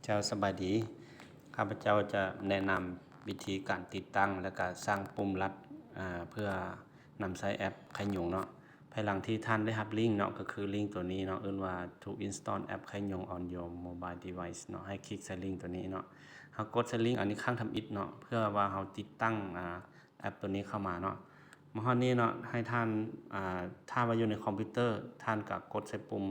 ເຈົ້າ ສະບາຍດີ. ຂ້າພະເຈົ້າຈະແນະນຳວິທີການຕິດຕັ້ງ ແລະກະສ້າງປຸ່ມລັດ ອາ ເພື່ອນຳໃຊ້ແອັບໄຄຍຸງເນາະ. ພາຍຫຼັງທີ່ທ່ານໄດ້ຮັບລິງເນາະ ກໍຄືລິງຕົວນີ້ເນາະ ເອີ້ນວ່າ To install app Kaiyung on your mobile device ເນາະ. ໃຫ້ຄລິກໃສ່ລິງຕົວນີ້ເນາະ. ເຮົາກົດໃສ່ລິງອັນນີ້ຄັ້ງທຳອິດເນາະ ເພື່ອວ່າເຮົາຕິດຕັ້ງ ອາ ແອັບຕົວນີ້ເຂົ້າມາເນາະ. ມາຮອດນີ້ເນາະ ໃຫ້ທ່ານ ອາ ຖ້າວ່າຢູ່ໃນຄອມພິວເຕີ ທ່ານກໍກົດໃສ່ປຸ່ມ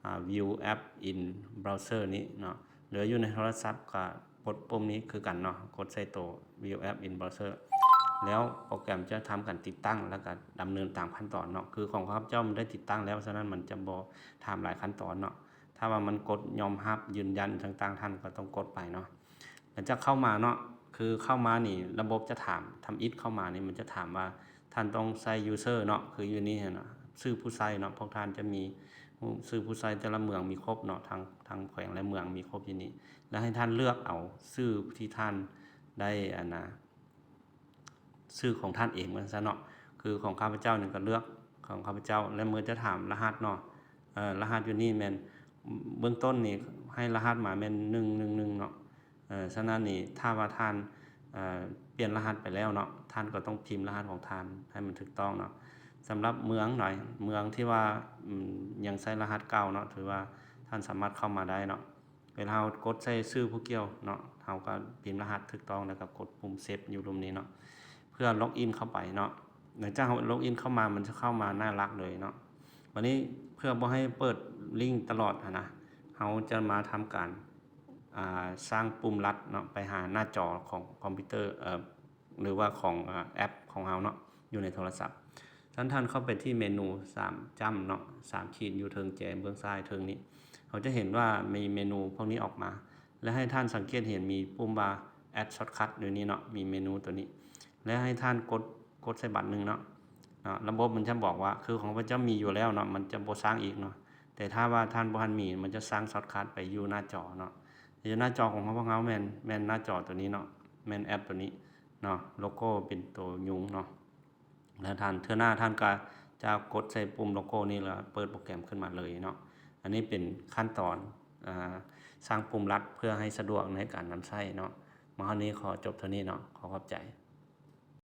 ອາ View app in browser ນີ້ເນາະ ຫຼືຢູ່ໃນໂທລະສັບກໍກົດປຸ່ມນີ້ຄືກັນເນາະ ກົດໃສ່ໂຕ View app in browser ແລ້ວໂປຣແກຣມຈະທຳການຕິດຕັ້ງ ແລ້ວກໍດຳເນີນຕາມຂັ້ນຕອນເນາະ. ຄືຂອງຂ້າພະເຈົ້າມັນໄດ້ຕິດຕັ້ງແລ້ວ ສະນັ້ນມັນຈະບໍ່ຖາມຫຼາຍຂັ້ນຕອນເນາະ. ຖ້າວ່າມັນກົດຍອມຮັບ ຢືນຢັນຕ່າງໆ ທ່ານກໍຕ້ອງກົດໄປເນາະ. ຫຼັງຈາກເຂົ້າມາເນາະ ຄືເຂົ້າມານີ້ລະບົບຈະຖາມ ທຳອິດເຂົ້າມານີ້ມັນຈະຖາມວ່າທ່ານຕ້ອງໃຊ້ user ເນາະ ຄືຢູ່ນີ້ຫັ້ນນະ ຊື່ຜູ້ໃຊ້ເນາະ. ພວກທ່ານຈະມີຊື່ຜູ້ໃຊ້ແຕ່ລະເມືອງມີຄົບເນາະ ທາງ ທາງແຂວງ ແລະ ເມືອງມີຄົບຢູ່ນີ້ ແລະ ໃຫ້ທ່ານເລືອກເອົາຊື່ທີ່ທ່ານໄດ້ ອັນນະ ຊື່ຂອງທ່ານເອງວ່າຊັ້ນເນາະ. ຄືຂອງຂ້າພະເຈົ້ານີ້ກໍເລືອກຂອງຂ້າພະເຈົ້າ ແລະ ເມື່ອຈະຖາມລະຫັດເນາະ ເອີ ລະຫັດຢູ່ນີ້ແມ່ນ ເບື້ອງຕົ້ນນີ້ໃຫ້ລະຫັດມາແມ່ນໜຶ່ງໜຶ່ງໜຶ່ງເນາະ. ເອີ ສະນັ້ນນີ້ ຖ້າວ່າທ່ານ ເອີ ປ່ຽນລະຫັດໄປແລ້ວເນາະ ທ່ານກໍຕ້ອງພິມລະຫັດຂອງທ່ານໃຫ້ມັນຖືກຕ້ອງເນາະ. ສຳລັບເມືອງໃດ ເມືອງທີ່ວ່າ ອືມ ຍັງໃຊ້ລະຫັດເກົ່າເນາະ ຖືວ່າທ່ານສາມາດເຂົ້າມາໄດ້ເນາະ. ເວລາເຮົາກົດໃສ່ຊື່ຜູ້ກ່ຽວເນາະ ເຮົາກໍພິມລະຫັດຖືກຕ້ອງ ແລ້ວກໍກົດປຸ່ມ Save ຢູ່ລຸ່ມນີ້ເນາະ ເພື່ອ log in ເຂົ້າໄປເນາະ. ຫຼັງຈາກເຮົາ log in ເຂົ້າມາ ມັນຈະເຂົ້າມາໜ້າຫຼັກເລີຍເນາະ. ບາດນີ້ເພື່ອບໍ່ໃຫ້ເປີດລິງຕະຫຼອດຫັ້ນນະ ເຮົາຈະມາທຳການ ອາ ສ້າງປຸ່ມລັດເນາະ ໄປຫາໜ້າຈໍຂອງຄອມພິວເຕີ ເອີ ຫຼືວ່າຂອງ ອາ ແອັບຂອງເຮົາເນາະ ຢູ່ໃນໂທລະສັບ. ທ່ານ ທ່ານເຂົ້າໄປທີ່ເມນູສາມຈ້ຳເນາະ ສາມຂີດຢູ່ເທິງແຈເບື້ອງຊ້າຍເທິງນີ້ ເຮົາຈະເຫັນວ່າມີເມນູພວກນີ້ອອກມາ ແລະ ໃຫ້ທ່ານສັງເກດເຫັນມີປຸ່ມວ່າ Add Shortcut ຢູ່ນີ້ເນາະ ມີເມນູຕົວນີ້ ແລະ ໃຫ້ທ່ານກົດ ກົດໃສ່ບາດໜຶ່ງເນາະ. ເນາະ ລະບົບມັນຈະບອກວ່າ ຄືຂອງຂ້າພະເຈົ້າມີຢູ່ແລ້ວເນາະ ມັນຈະບໍ່ສ້າງອີກເນາະ. ແຕ່ຖ້າວ່າທ່ານບໍ່ທັນມີ ມັນຈະສ້າງ Shortcut ໄປຢູ່ໜ້າຈໍເນາະ. ຢູ່ໜ້າຈໍຂອງພວກເຮົາແມ່ນ ແມ່ນໜ້າຈໍຕົວນີ້ເນາະ ແມ່ນແອັບຕົວນີ້ເນາະ ໂລໂກ້ເປັນໂຕຍຸງເນາະ. ແລ້ວທ່ານ ເທື່ອໜ້າທ່ານກໍຈະກົດໃສ່ປຸ່ມໂລໂກ້ນີ້ ແລ້ວເປີດໂປຣແກຣມຂຶ້ນມາເລີຍເນາະ. ອັນນີ້ເປັນຂັ້ນຕອນ ອາ ສ້າງປຸ່ມລັດເພື່ອໃຫ້ສະດວກໃນການນຳໃຊ້ເນາະ. ມາຮອດນີ້ຂໍຈົບເທົ່ານີ້ເນາະ ຂໍຂອບໃຈ.